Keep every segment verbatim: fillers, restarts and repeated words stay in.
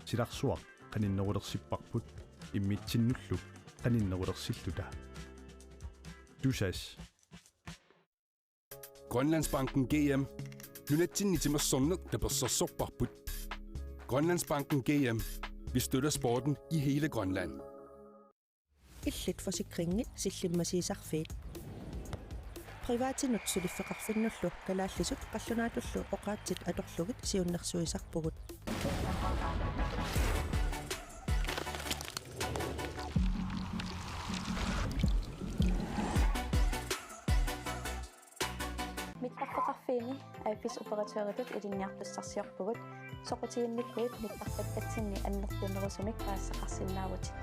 Silarsuaq qaninnerulersipparput immitsinnullu qaninnerulersilluta. Tusass. Grønlandsbanken G M. Nunatsinni timersorneq tapersersorparput. Grønlandsbanken G M. Vi støtter sporten i hele Grønland. Illit forsikringi sillimmasiisarfiit. Privatinut suliffeqarfinnullu kalaallisut qallunaatullu oqaatsit atorlugit siunnersuisarpugut. Mittarfeqarfiini A F S-operatøritut ilinniartussarsiorpugut, soqutiginnikkuit mittarfakkatsinni annertunerusumik paasisaqarsinnaavutit.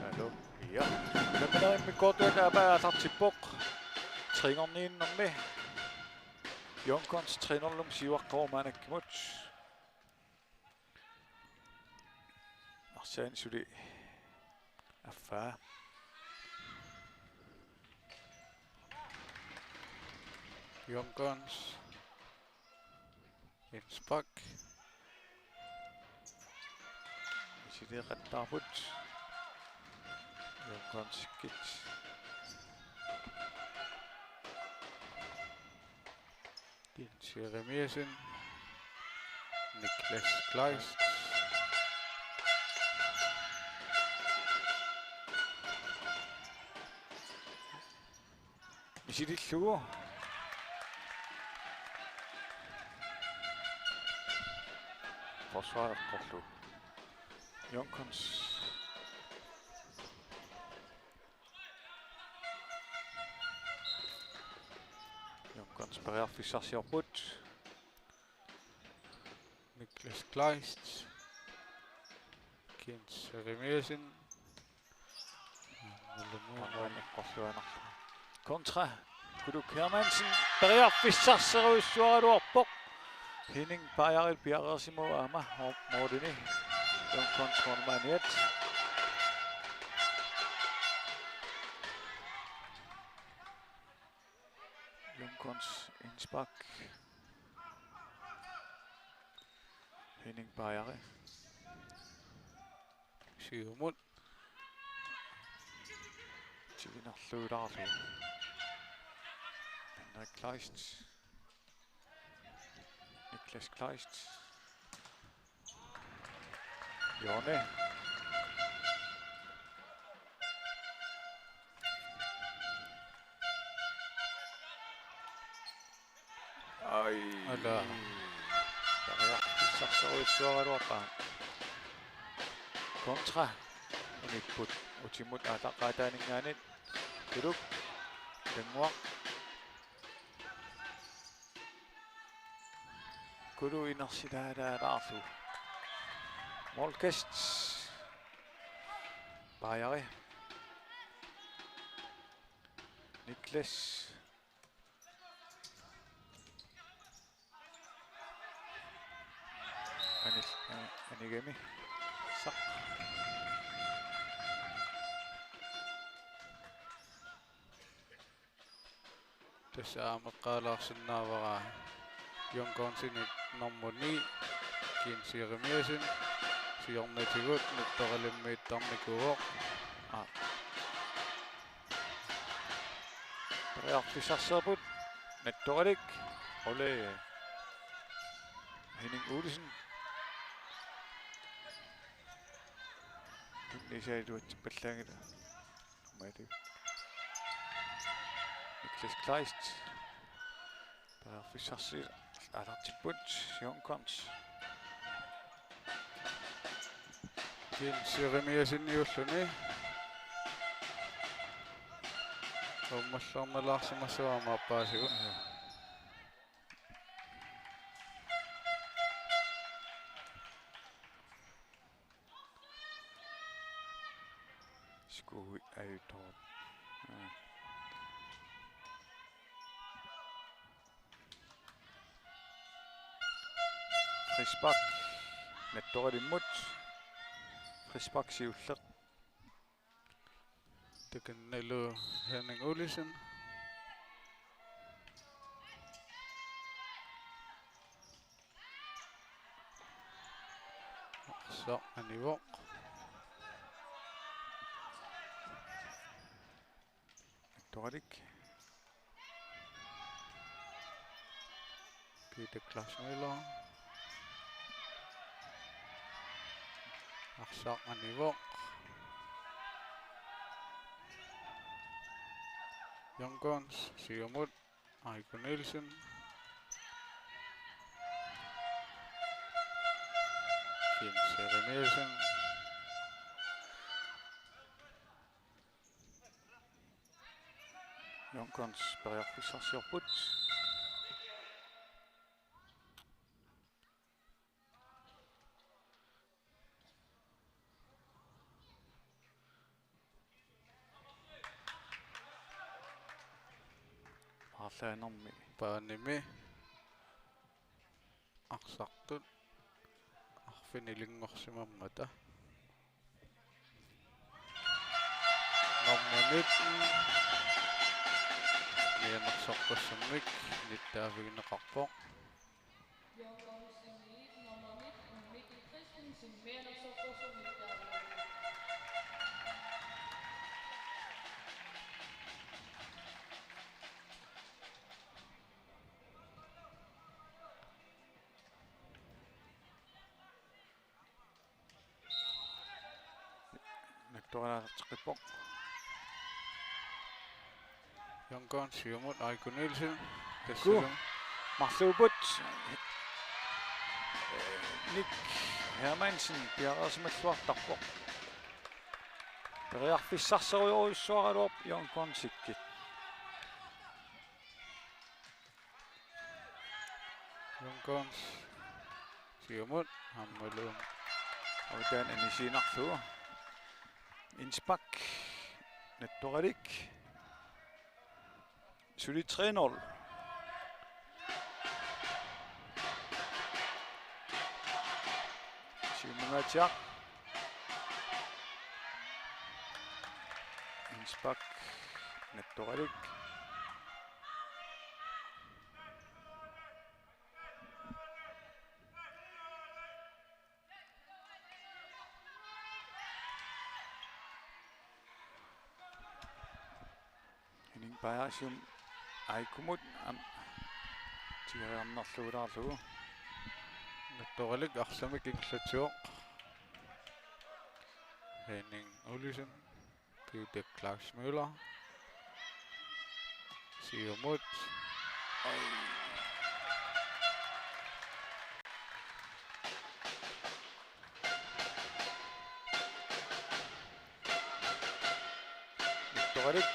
Hallo. Ja. Unammineq immikkoortuata aappaa aallartippoq. Treenerniinnermi. Young Guns treenerlumi siuaqqavoq maannakkut. Arsaanni suli affaa. Young Guns. Jens Bak. Misiliiqattaarput. Young Gunsikkut. Jens Jeremiassen. Niklas Kleist. Misilillugu. Forsvar eqqorlugu. Young Guns. Young Guns periarfissarsiorput. Niklas Kleist. Jens Jeremiassen. Manuel eqqorluinnarlugu. Kontra. Kuluk Hermansen. Periarfissarserujussuaraluarpoq. Henning Bajerip piareersimavoq aamma. Morteni. Young Guns målmandiat. Young Guns indspark. Henning Bajeri. Siumut. Tiginarluulaarlugu. Henrik Kleist. Niklas Kleist. Jone. Ai. Ala. Periarfissarserujussuaraluarpaa. Kontra. Unipput. Utimut aallaqqaataaninngaanniit. Kuluk. Ilannguaq. Kuluk inersilaalaarlugu. Målkast. Bajari. Niklas. Anil-, ani-, anigami. Saq. Tassa aamma eqqaalaarsinnaavara Young Gunsianit nummer ni, Kim Jeremiassen, siornatigut Nattoralimiittarnikuuvoq. Aa. Periarfissarsiorput, Nattoralik, ole Henning Olsen. Tunniusaaluatsippallaanngilaq. Malik. Niklas Kleist. Periarfissarsialasarput, Young Guns. Kim Jeremiasseniulluni. Uummalluarnalaarsimassavaa aamma paasigut. Skui Ajutorup. Aa. Frispark. Nattoralimmut. Frispark siulleq. Takannalu Henning Olsen. Arsaq anivoq. Nattoralik. Peter Klaus Møller. Arsaq anivoq. Young Guns siumut. Aiko Nielsen. Kim Jeremiassen. Young Guns periarfissarsiorput. Arlaanermi. Paanimi. Arsartut. Arfinilinngorsimammata. Nummer nitten. Mianersoqqussummik nittaavigineqarpoq. Nattoralaarteqqippoq. Young Guns siumut Aiko Nielsen. Aiko. Tassalu. Marluupput. Nick Hermansen piareersimalluartarpoq. Periarfissarsiorujussuaraluarpoq Young Gunsikkut. Young Guns siumut aammalu. Avitaan anisiinnarlugu. Innsbruck. Nattoralik. Suli tre nul. Siumungaatsiaq. Innsbruck. Nattoralik. Henning Bajersium Aikumut am-, tigoriarnerlugulaarlugu. Nattoralik arsamik ingerlatsivoq. Henning Olsen. Peter Claus Møller. Siumut. Oj. Nattoralik.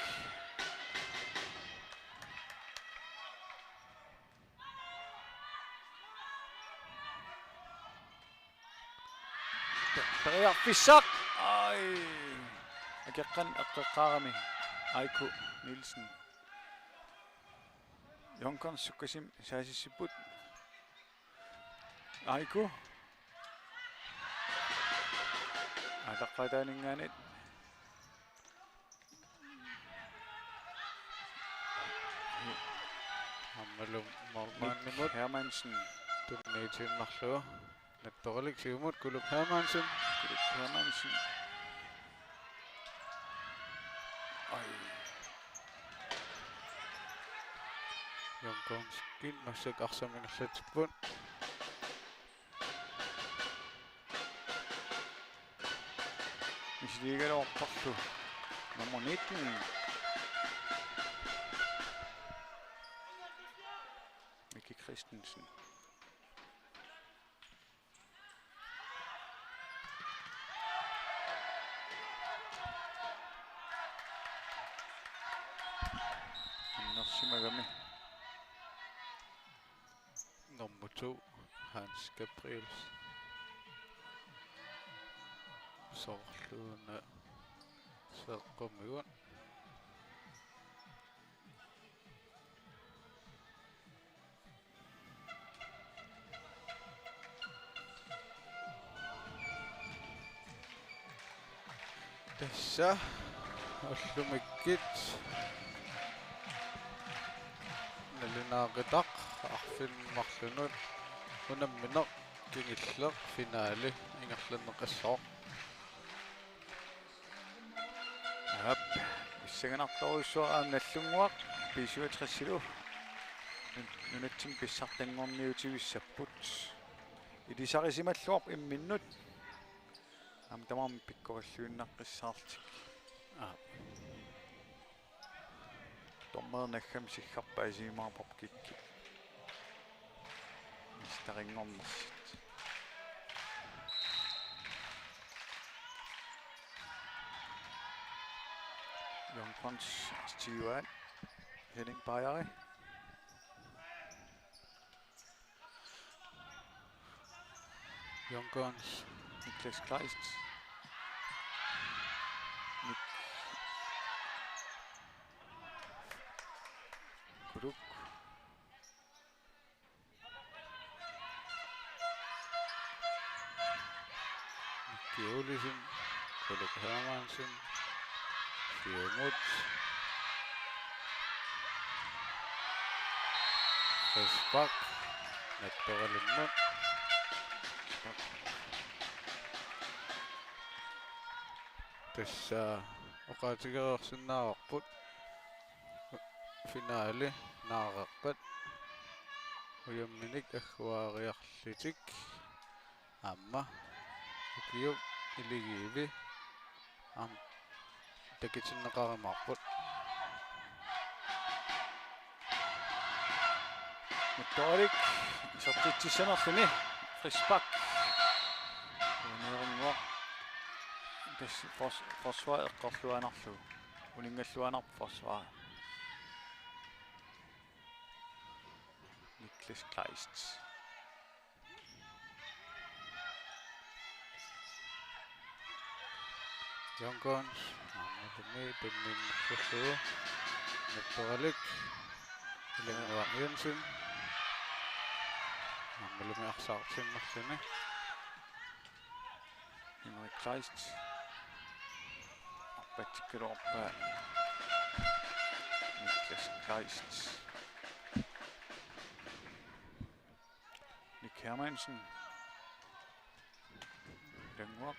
Periarfissaq. Ai. Akeqqaneq eqqeqqaarami Aiku Nielsen. Young Guns sukkasuumik saasissipput. Aiku. Aallaqqaataaninngaanniit. Aammalu Nick målmandimut Hermansen tunniutiinnarlugu. Nattoralik siumut Kuluk Hermansen. Kuluk Hermansen. Ai. Young Gunsikkut massakkut arsamik ingerlatsipput. Misiliigaluarparlu nummer nitten. Miki Christensen. Annersimagami. Nummer to, Hans Gabriels. Soorluuna seeqqumigut. Tassa ullumikkut nalunaaqutaq arfineq-marlunut unammineq kingulleq finaali ingerlanneqassaaq. Aap, pissanganartorujussuaq aamma Nagdlunguaq B syvogtres-ilu. Nun-, nunatsinni pissartanngorniutivissapput. Ilisarisimalluarpoq imminnut. Aamma tamarmik pikkorilluinnaqqissaarlutik. Aap. Dommeri naggami siggarpaa isigimaarparput kikkut misterinngornersut. Young Guns, Stewart, Henning Bajari. Young Guns. Niklas Kleist. Nik-, Kuluk. Miki Olsen, Kuluk Hermansen, siumut. Frispark, nattoralimmut. Tassa oqaatigereersinnaavarput. Finaali naareerpat ujamminik agguaariarlutik aamma ukiup iligiivi aamma takutinneqarumaarput. Nattoralik isertitsissanerluni frispark. Uneerinngua. Tassa fors-, forsvar eqqorluaannarlugu. Uninngalluaannarpoq forsvar. Niklas Kleist. Young Guns, aammalumi tunniunnersullugu. Nattoralik. Ilannguaq Jensen. Aammalumi arsaartinnerluni. Henrik Kleist. Arpatsikkaluarpaa Niklas Kleist. Nick Hermansen. Ilannguaq.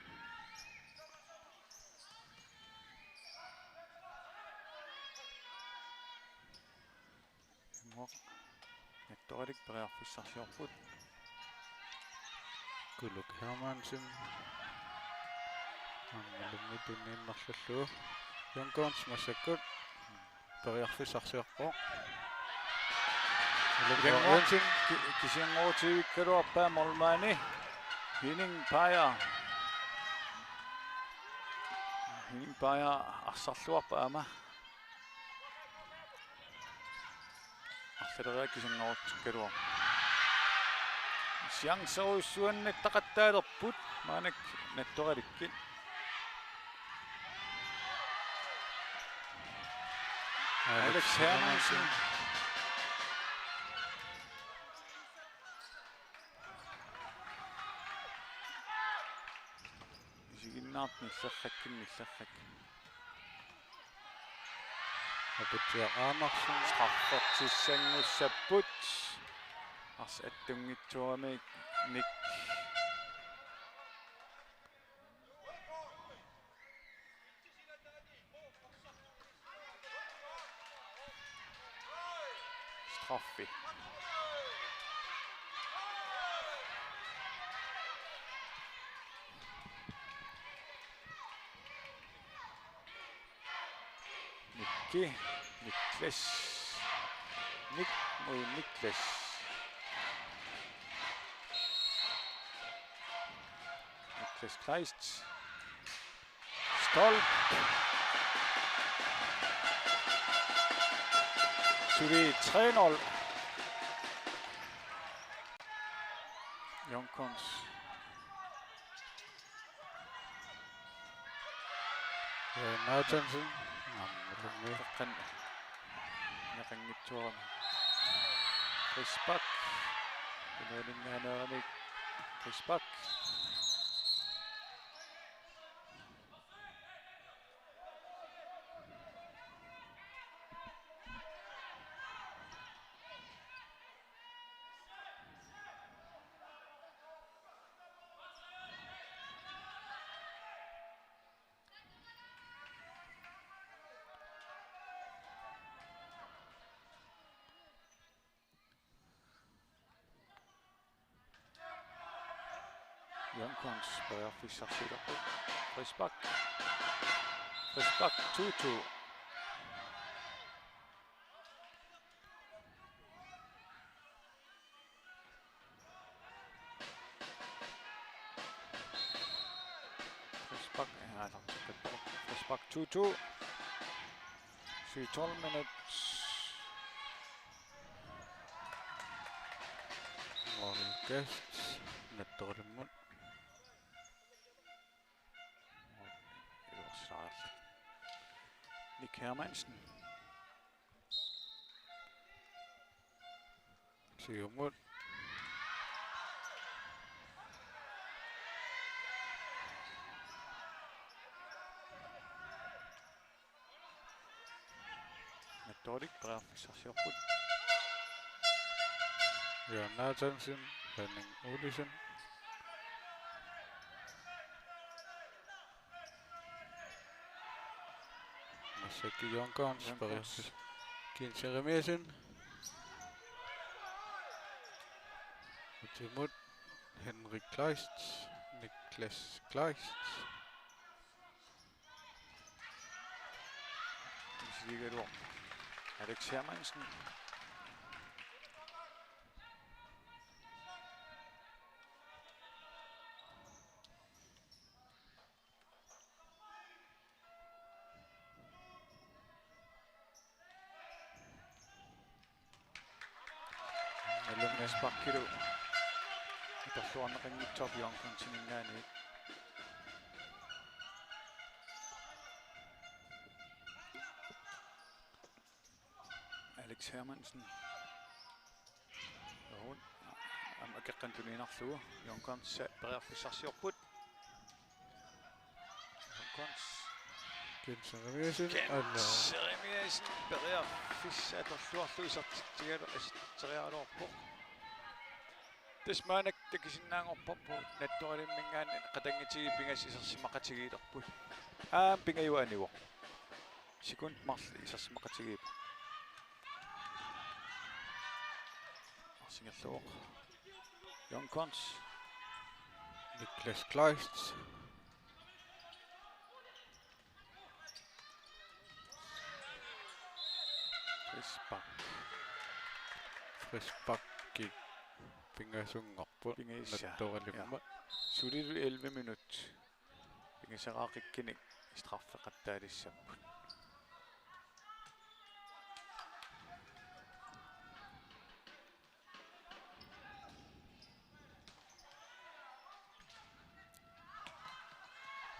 Ilannguaq. Nattoralik periarfissarsiorput. Kuluk Hermansen. Aammalumi tunniunnersullugu. Young Guns massakkut periarfissarsiorpoq. Ilannguaq Jensen. Ki-, kisianngorutigivikkaluarpaa målmandi. Henning Bager. Henning Bager arsarluarpoq aamma. Arlaleriarlugu kisanngorutikkaluarpoq. Chancerujussuannattaqattaalerput maannakkut Nattoralikkut. Alex Hermansen. Isiginnaartut nillerrakku, nillerrakku. Aputsiaq Amarsen. Straffertissanngussaapput. Arsaq attunngitsoorami Nick. Straffe. Nikki, Niklas. Nick mod Niklas. Niklas Kleist. Stolp. Suli tre nul. Junkers. Ja, Nathansen. Aamma tungui. Taqqan. Neqanngitsuarami. Chris Bak. Inuuninngaanneeramik Chris Bak. Junkers periarfissarsiorpoq. Frispark. Frispark to to. Frispark, ja, der, der, der. Frispark to to. Syv tolv minut. Målkast. Nattoralimmut. Nick Hermansen. Siumut. Nattoralik periarfissarsiorput. Jørgen Nathansen, Henning Olsen. Massakkut Junkers, Junkers. Periarfis-, Kim Jeremiassen. Utimut Henrik Kleist, Niklas Kleist. Misiligaluarpoq Alex Hermansen. Alumni sparkilu. Atorluarneqanngitsoq Bjørn Jenseniminngaanniit. Alex Hermansen. Rund. Aamma akeqqanut tuniinnarlugu. Junkers periarfissarsiorput. Junkers. Kim Jeremiassen. Kim Jeremiassen periarfissaq atorluarlugu isertitsigalu-, isertitseriaraluarpoq. Tassa maannakkut takusinnaanngorparput Nattoralimminngaanniit qatanngutigiit pingasut isersimaqatigiilerput. Aamma pingajuat anivoq. Sekund marluk isersimaqatigiippoq. Arsingerluvoq. Junkers. Niklas Kleist. Frispark. Frisparki pingasunngorput. Pingasut. Nattoralimma. Ja. Sulilu elleve minut. Pingaseraaqikkunik straffeqattaalissapput.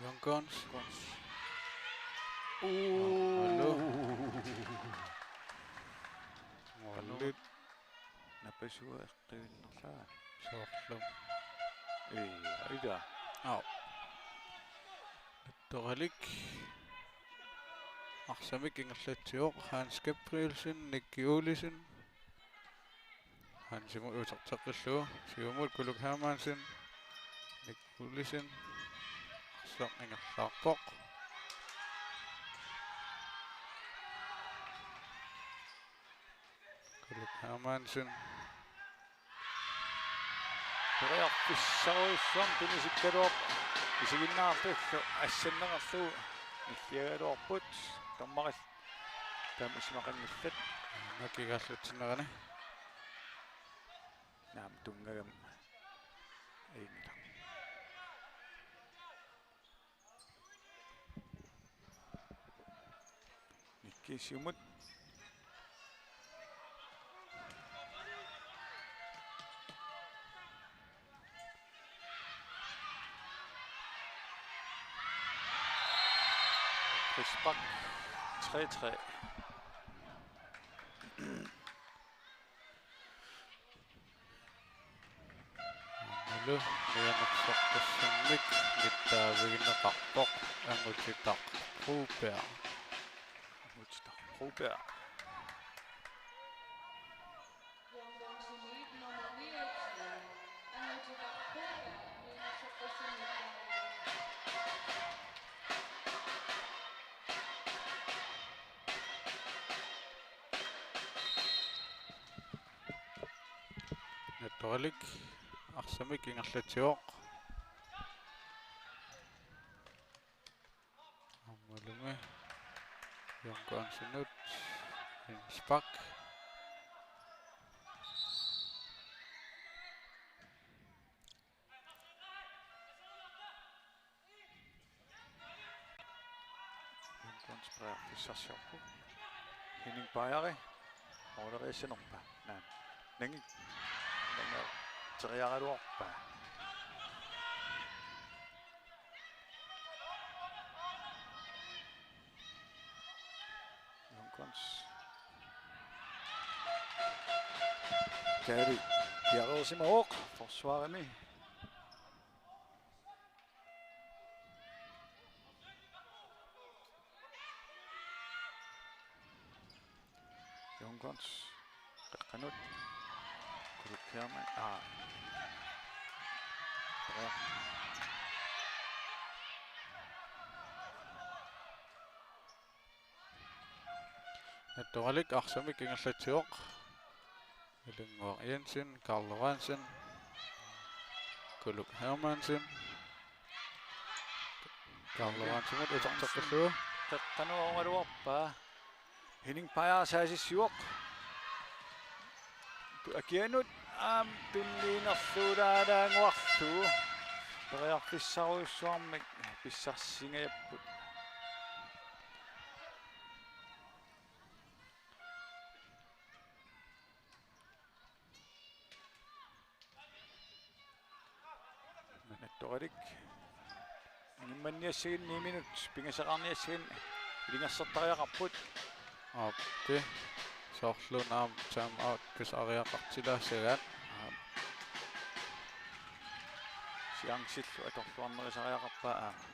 Young Guns. Guns. Aammalu. Uu. Målit. Napasua eqqiinnarlaa. Soorlu. Ii, ida. Au. Toralik. Arsamik ingerlatsivoq, Hans Gabrielsen, Nicky Olesen. Hansimut uterteqqillugu. Siumut Kuluk Hermansen, Nicky Olesen. Arsaq ingerlaarpoq. Kuluk Hermansen. Periarfissarujussuarmik tunisikkaluarpoq, isiginnaartullu assanneqarlugu nilliagaluarput. Dommerit taama isumaqanngillat. Nakigaallutsinerani. Naamik tunngagami. Inga. Nicky siumut. Frispark, tre tre. Aammalu nuannersorpassuarnik nittaavigineqarpoq Angutitaq Broberg. Angutitaq Broberg. Nattoralik arsamik ingerlatsivoq. Aammalumi Young Gunsinut inspaq. Young Guns periarfissarsiorpoq. Henning Bajari. Måleriassanerpa? Naa. Nangi. Nangi. Teriaraluarpa. Young Guns. Kali. Piareersimavoq. Forsvarimi. Young Guns. Qeqqanut. Kuluk Hermann. Aa. Nattoralik arsamik ingerlatsivoq. Ilannguaq Jensen, Karl Lorentzen, Kuluk Hermansen. Karl Lorentzenimut uterteqqillugu. Qeqqanut oqaluarpaa. Henning Bajari saasissivoq. Akianut aamma tunniinerluulaalaannguarlugu. Periarfissarujussuarmik pissarsisingajapput. Nattoralik. Animmanniassaginni minut pingasaqarniassaginni ilungersortariaqarput. Aappi. Soorlu aamma time out pisariaqartilaassagaat. Aap. Chancillu atorluarnerisariaqarpaa aamma.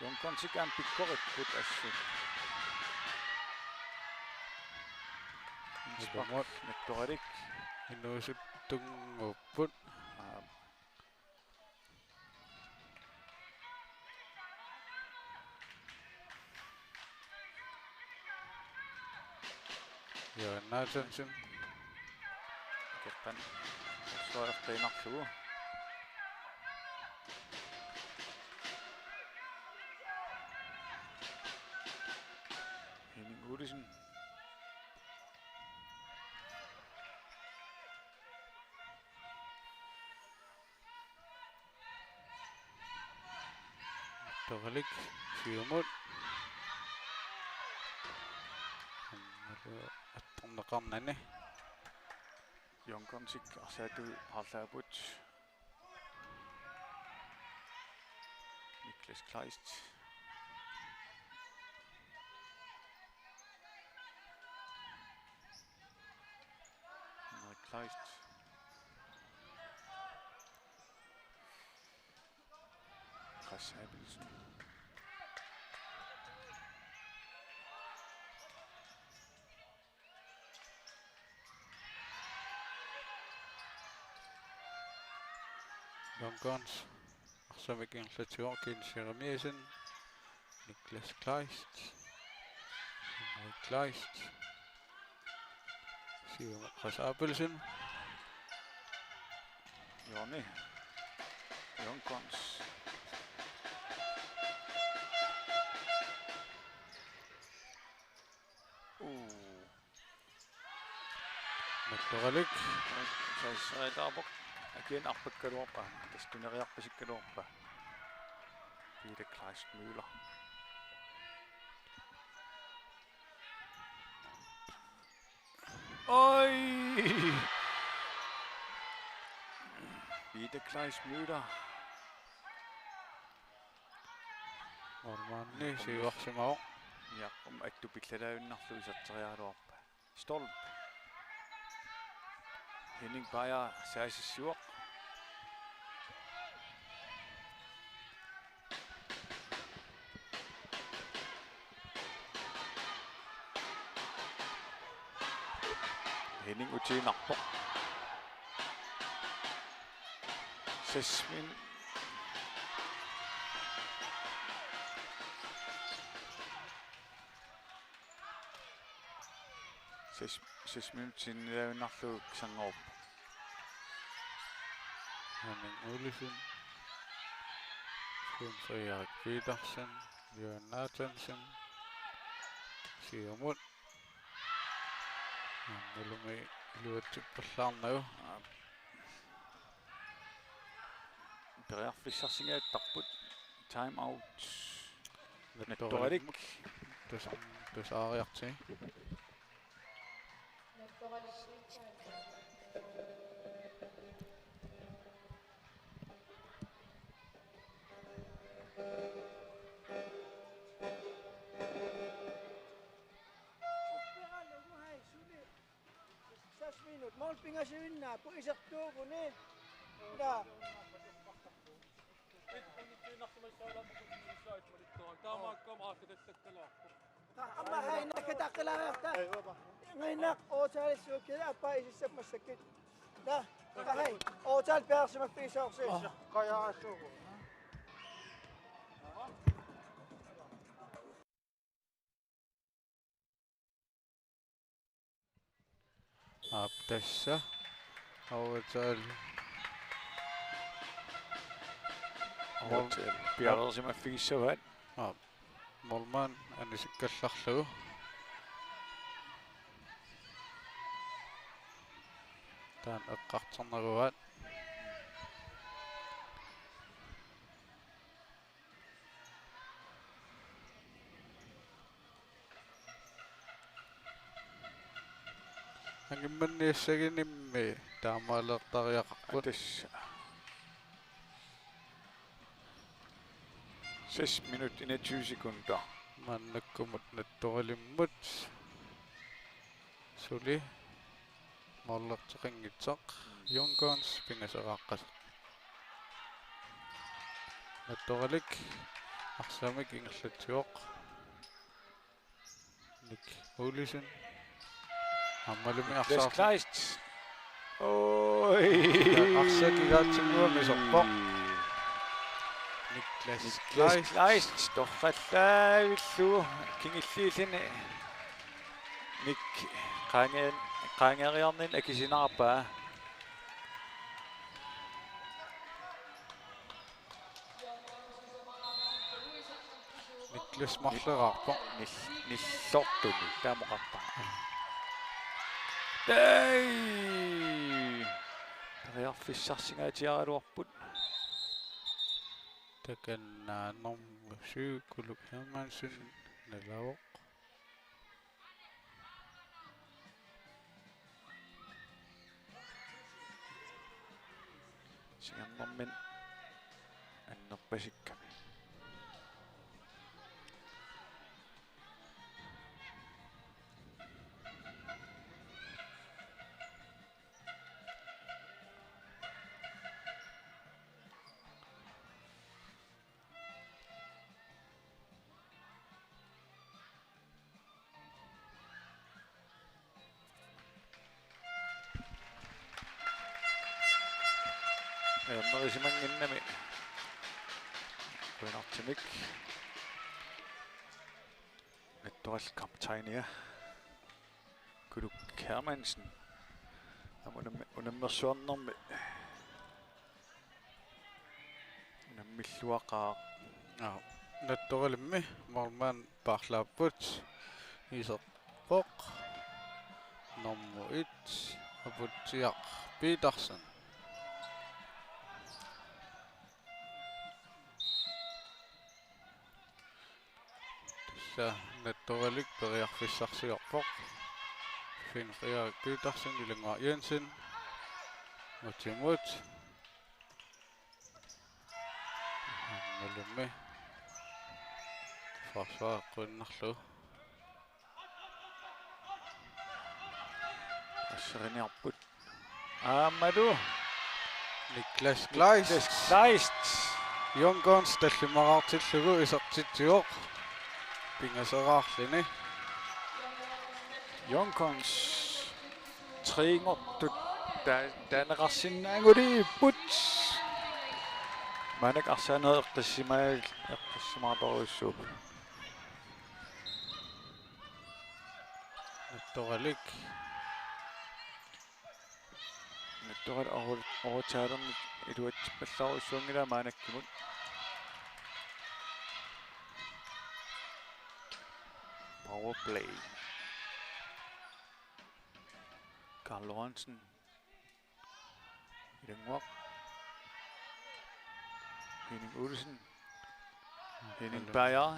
Young Gunsik aamma pikkoripput assut. Inspaq. Ilumut. Nattoralik. Inuusuttunnguupput. Aap. Jørgen Nathansen. Qeqqanut. Forsvarertiinnarlugu. Henning Olsen. Nattoralik siumut. Aammalu attorneqarnani. Young Gunsik arsaatut paarlaapput. Niklas Kleist. Henrik Kleist. Chris Abelsen. Young Guns. Arsamik ingerlatsivoq, Kim Jeremiassen, Niklas Kleist, Henrik Kleist, siumut Chris Abelsen. Joni. Young Guns. Uu. Mattoralik. Saassussigaluarpoq. Akian arpakkaluarpa. Tassa tuneriarpasikkaluarpa. Peter Kleist Møller. Oj! Peter Kleist Møller. Målmandi siuarsimavoq. Ja, um, attupillalaannarlugu iserteriaraluarpa. Stolp. Henning Beyer saasissivoq. Henning utiinnarpoq. Seks min-, seks, seks minutsit sinnilaannarlugu kisianni. Henning Olsen. Svend Frederik Petersen. Jørgen Nathansen. Siumut. Aammalumi iluatsippallaarnagu. Periarfissarsingaattarput. Time out. Nattoralik. Tus-, tusaariarti. Seks minut. Mål pingasuinnaapput, isertuuguni. Ila. Aamma hai nakkataqqilaareerta. Nginnaq ootaalissukki appa isissapmassakkit. Ila. Hai. Ootaalpiarsimaffigisoorsi. Qajaassuugu. Aap, tassa. Avatsaal. Avatsaal. Piareersimaffigissavaat. Aap. Målmand anisikkallarlugu. Taanna eqqartorneruaat. Angimmanniassaginimmi taamaaleertariaqarput. Tassa. Seks minut enogtyve sekunder. Maannakkumut Nattoralimmut. Suli. Målerteqanngitsoq. Young Guns pingasoriaqqat. Nattoralik arsamik ingerlatsivoq. Nick Olsen. Aammalumi Niklas arsaarsi-. Kleist. Oi. Arsaq kigaatsinnguami sorpoq. Niklas Niklas Kleist. Kleist. Torrallaavillugu kingulliulluni. Nick qaange-, qaangeeriarninni akisinaarpaa. Niklas marleraarpoq. Nil-, nillortuni taamoqarpaa. Ei! Periarfissarsingaatiaraluarput. Takanna nummer syv, Kuluk Hermansen, nalavoq. Siannermik annerpasikkami. Ajornarisimanngimmat. Kuinartimik. Nattoralik kaptajnia Kuluk Hermansen. Aamma unammi-, unammersuarnermi unammilluaqaaq. Aa, Nattoralimmi målmand paarlaapput, iserpoq nummer et, Aputsiaq Petersen. Tassa Nattoralik periarfissarsiorpoq. Finn Frederik Petersen, Ilannguaq Jensen. Utimut. Aammalumi forsvar eqquinnarlugu. Asseriniarput. Aammalu Niklas Kleist. Niklas Kleist. Junkons tallimaqartillugu isertitsivoq. Pingaseraarluni. Junkons. Trinngortut ta-, taaneqarsinnaanngulerput. Maannakkut arsaaneq eqqissima-, eqqissimaartorujussuuvoq. Nattoralik. Nattoralik over-, overtalernit iluatsippallaarujussuanngilaa maannakkut. Power play. Karl Lorentzen. Ilannguaq. Henning Olsen. Henning Bager.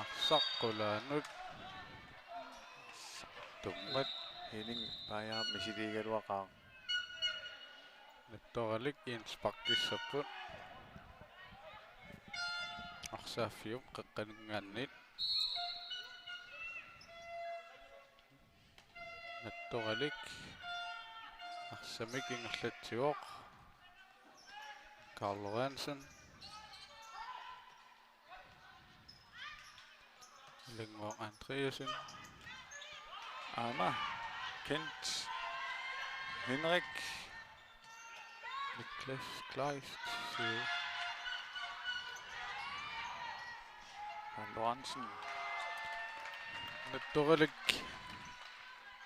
Arsaq qulaanut. Tummat. Henning Bager misiliigaluaqaaq. Nattoralik indsparkissapput. Arsaaffiup qeqqaninngaanniit. Nattoralik arsamik ingerlatsivoq. Karl Lorentzen. Ilannguaq Andreasen. Aamma Kent Henrik. Niklas Kleist, suu. Karl Lorentzen. Nattoralik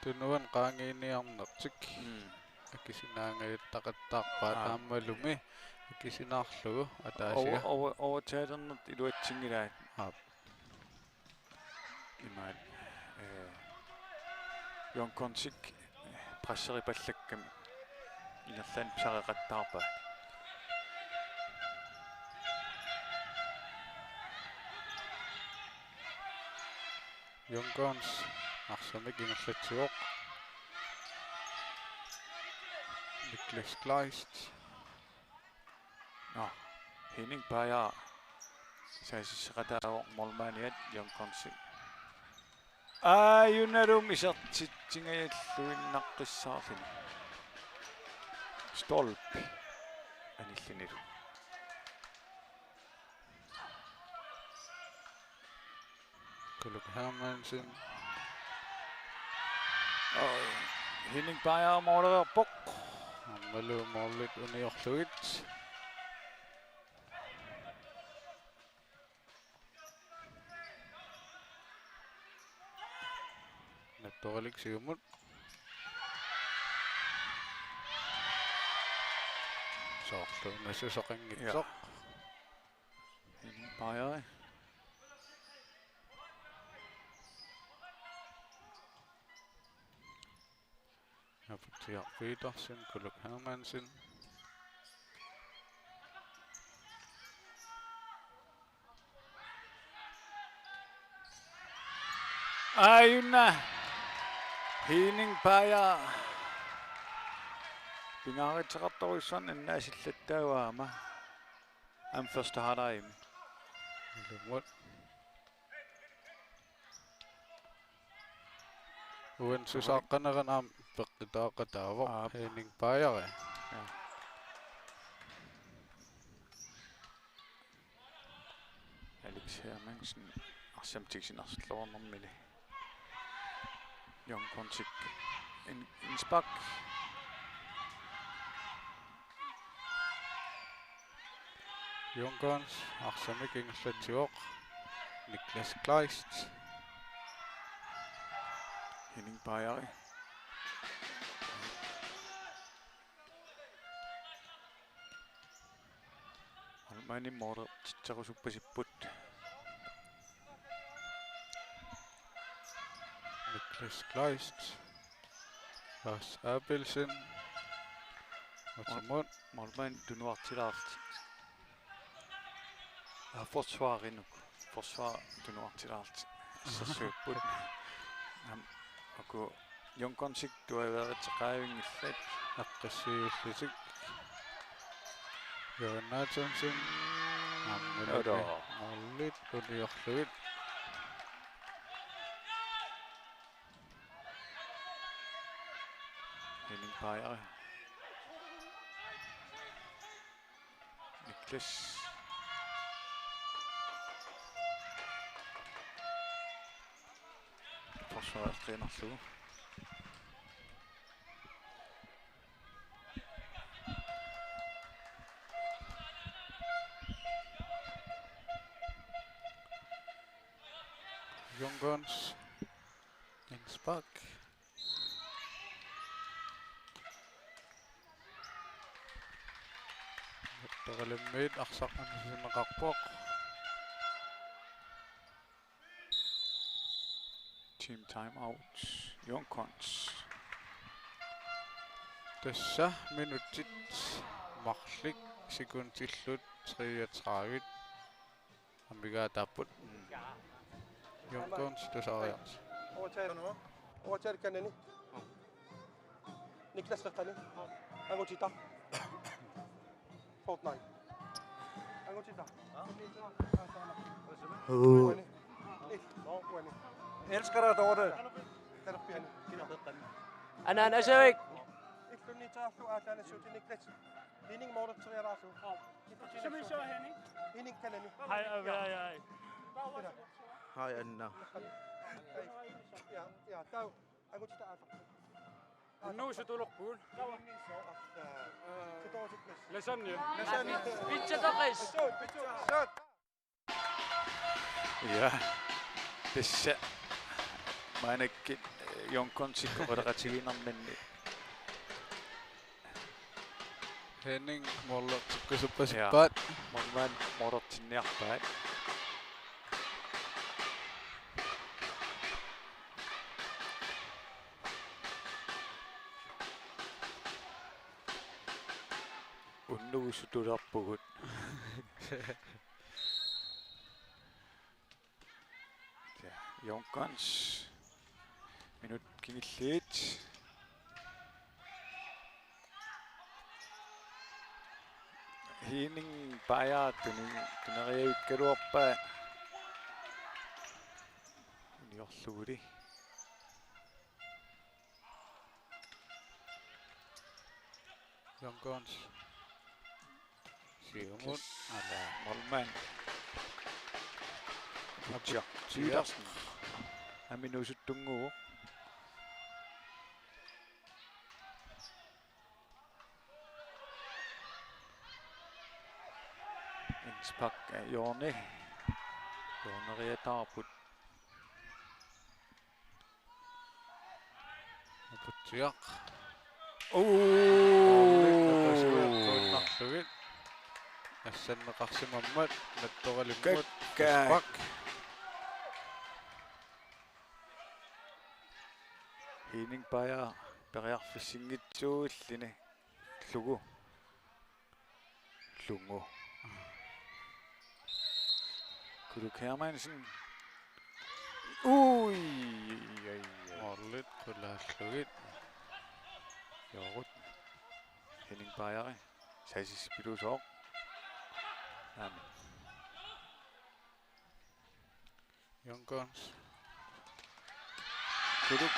tunuani qaangiiniarnertik. Mm. Akisinaangajattaqattaarpaat. Aa. Aammalumi akisinaarlugu ataasiga. Over-, over-, overtalernertut iluatsinngilaat. Aap. Imaat, eh, Junkonsip presseripallakkami ingerlaannaq pisareqattaarpaat. Junkons arsamik ingerlatsivoq. Niklas Kleist. Nå, Henning Bager saasisseqataavoq målmandiat Junkonsip. Aajunalumi isertitsingajalluinnaqqissaarluni. Stolpe anillunilu. Kuluk Hermansen. Aa, Henning Bager målereerpoq. Aammalu målit uniorlugit. Nattoralik siumut. Soorlu una susoqanngitsoq. Ja. Henning Bager. Aputsiaq Petersen, Kuluk Hermansen. Aajuna Henning Bager. Pingaaruteqartorujussuarnik annaasillugu aamma. Aamma første halvlegimi. Ilumut. Uani susaaqqanerani aamma peqqutaaqataavoq. Aap. Henning Bager. Ja. Alex Hermansen arsamik tigusinnarluarnermini. Junkonsip in-, indspark. Young Guns arsamik ingerlatsivoq. Niklas Kleist. Henning Bajari. Målmandit målertitserusuppasipput. Niklas Kleist. Lars Abelsen. Mål-, målmand tunuartilaarlugu. Aa, forsvarinuk. Forsvar tunuartilaarlugu. Assersuupput. Aamma uku Young Gunsip tuaveeritseqaavingillat. Aqqissuullutik. Jørgen Nathansen. Aamma. Olo. Målmandit uniorlugit. Henning Bajari. Niklas. Forsvaret qiinnarlugu. Young Guns. Innspark. Toralemmit arsaq anisinneqarpoq. Team timeout. Young Guns. Tassa minutsit marluk sekundillu treogtredive. Amigaataapput. Young Guns tusariarlutik. Overtal. Overtal kanani. Niklas Stefani. Angutita. Fortnite. Angutita. Huu. Uani. Elsker dig, Dorte. Ana, ana, Søvik. Illunnitsaarlu aataanassuuti Niklas. Henning Morten Triarasu. Henning kanani. Hej, hej, hej. Hej, Anna. Ja, ja, taava. Angutita aataarput. Unnugu sutulerpugut. Lasagne. Lasagne. Pizzatoqis. Ja. Tassa maannakkut, eh, Young Gunsikkut oqaloqatigiinnarninni. Henning målertikkusuppasippaat. Ja. Målmand målertinniarpaat. Unnugu sutulerpugut. Ja, Young Guns. Minut kingulliit. Henning Bajer tuni-, tuneriavikkaluarpaa. Uniorluguli. Young Guns. Siumut. Ala. Målmand. Aputsiaq. Aputsiaq. Tylersen. Aminuusuttunnguuvoq. Innspark, eh, hjørne. Hjørneriataarput. Aputsiaq. Uu! Aputsiaq. Assanneqarsimammat Nattoralimmut. Kakka. Innspark. Henning Bajer periarfissinngitsuulluni. Lugu. Lungu. Kuluk Hermansen. Ui, ai, ai. Målit qulaallugit. Joorut. Henning Bajeri. Saisisippiluusoq. Amen. Young Guns. Kuluk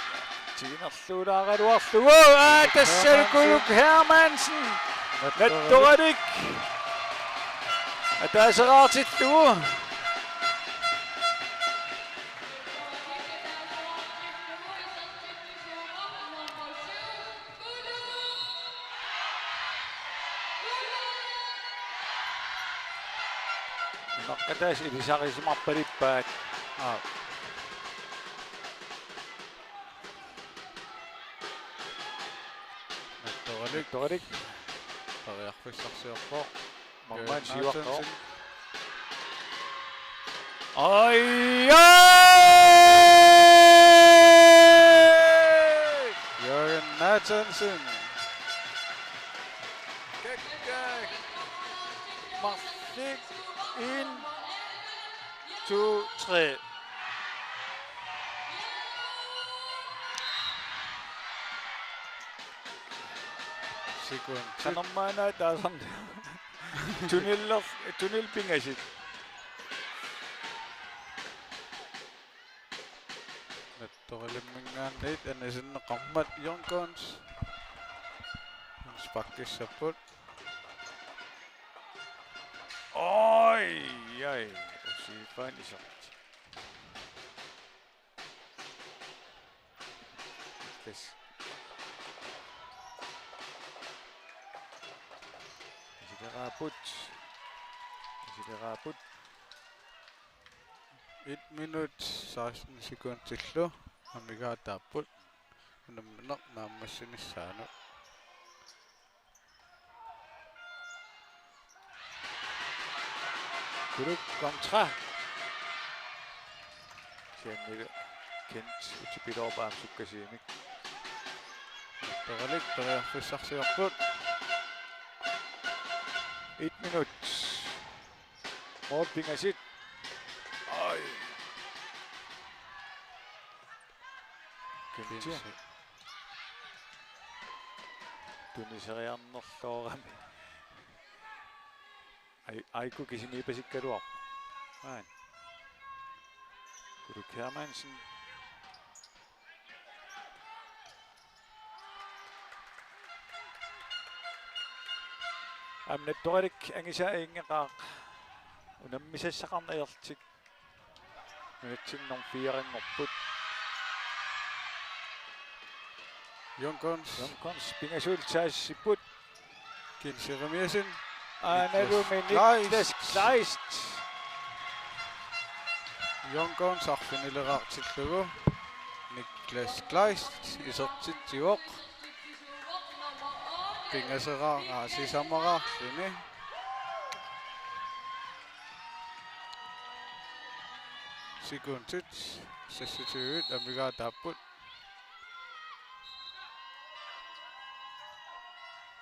tiginerluulaaraluarlugu. Aa, tassalu Kuluk Hermansen. Nattoralik. Ataaseqartillugu. Naqqataasut ilisarisimarpaluppaat. Aap. Nattoralik. Nattoralik. Periarfissarsiorpoq. Maanna Jørgen siuartoq. Nathansen. Oj, oj! Jørgen Nathansen. Kæk, kæk. Marsik. En, to, tre. Sekund. Qanormaana taasarna. Tunneller, tunnel pingasut. Nattoralimminngaanniit anisinneqarmat Young Guns. Sparkissapput. Oj, oj. Usiipaani iserti. Tassa. Isileraapput. Isileraapput. Et minut seksten sekundillu amigaataapput. Unammineq naammassinissaanut. Kuluk kontra. Kisianni Kent utipilorpaam sukkasuumik. Nattoralik periarfissarsiorput. Et minut. Mål pingasut. Oj. Kent. Kent. Tuniseriarnerloorami. Ai-, Aiku kisimiippasikkaluarpoq. Aana. Kuluk Hermansen. Aamma Nattoralik angusaa ajunngaqaaq. Unammisassaqarneq ajorlutik. Minutsit nummer fire-nngorput. Young Guns. Young Guns pingasuullutik saassussipput. Kent Jeremiassen. Aanalumi Niklas Kleist. Niklas Kleist. Young Guns arfinileraartillugu. Niklas Kleist isertitsivoq. Pingaseraar-, aa, sisamaraarluni. Sekundit seksogtyve amigaataapput.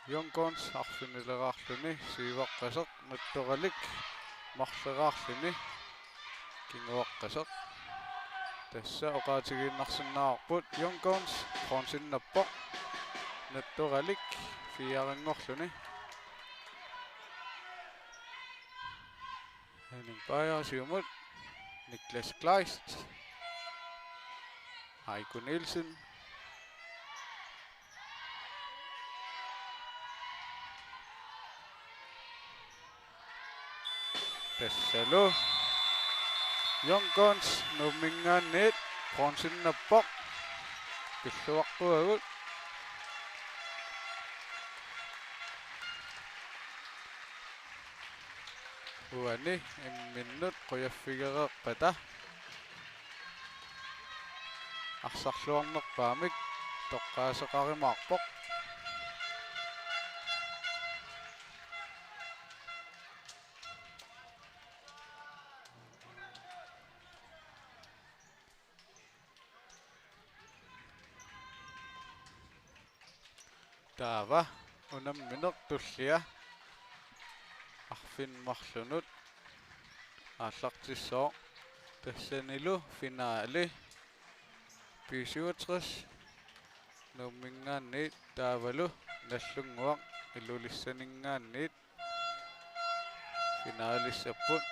Young Guns arfinileraarluni syvaqqasoq, Nattoralik marleraarluni kinguaqqasoq. Tassa oqaatigiinnarsinnaavarput Young Guns bronzennappoq, Nattoralik fire-nngorluni. Henning Beyer siumut, Niklas Kleist, Aiku Nielsen. Tassalu Young Guns Nuumminngaanniit bronzennappoq, pilluaqquagut. Uani imminnut qujaffigereerpata arsarluarnerpaamik toqqaaseqarumaarpoq. Taava unammineq tullia arfineq-marlunut aallartissooq, tassanilu finaali B syvogtres Nuumminngaanniit taavalu Nagdlunguaq Ilulissaninngaanniit finaalissapput.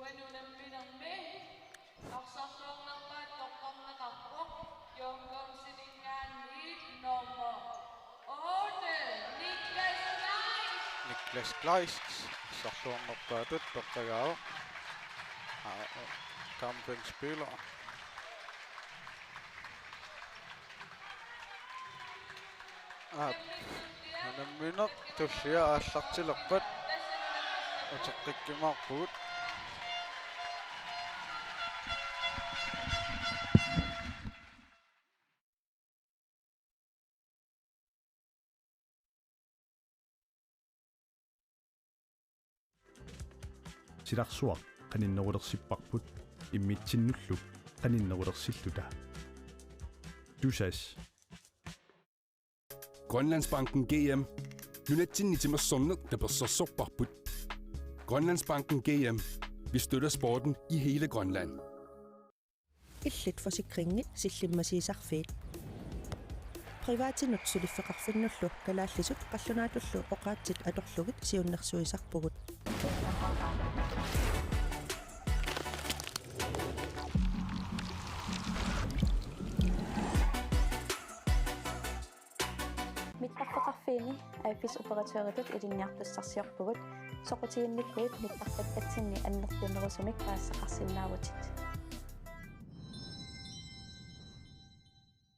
Unamminermi arsarluarnerpaatut toqqarneqarpoq Jomkomsininngaanniit nummer otte, Niklas Kleist. Niklas Kleist arsarluarnerpaatut toqqagaavoq. Aa, campingspiller. Aap, unammineq tullia aallartilerpat uteqqikkumaarpugut. Silarsuaq qaninnerulersipparput imminnullu qaninnerulersilluta. Tusass. Grønlandsbanken G M. Nunatsinni timersorneq tapersersorparput. Grønlandsbanken G M. Vi støtter sporten i hele Grønland. Illit forsikringit sillimmasiisarfiit. Privatinut suliffeqarfinnullu kalaallisut qallunaatullu oqaatsit atorlugit siunnersuisarpugut. Mittarfeqarfiini A F S operatøritut ilinniartussarsiorpugut, soqutiginnikkuit mittarfeqarfinni annertunerusumik paasisaqarsinnaavutit.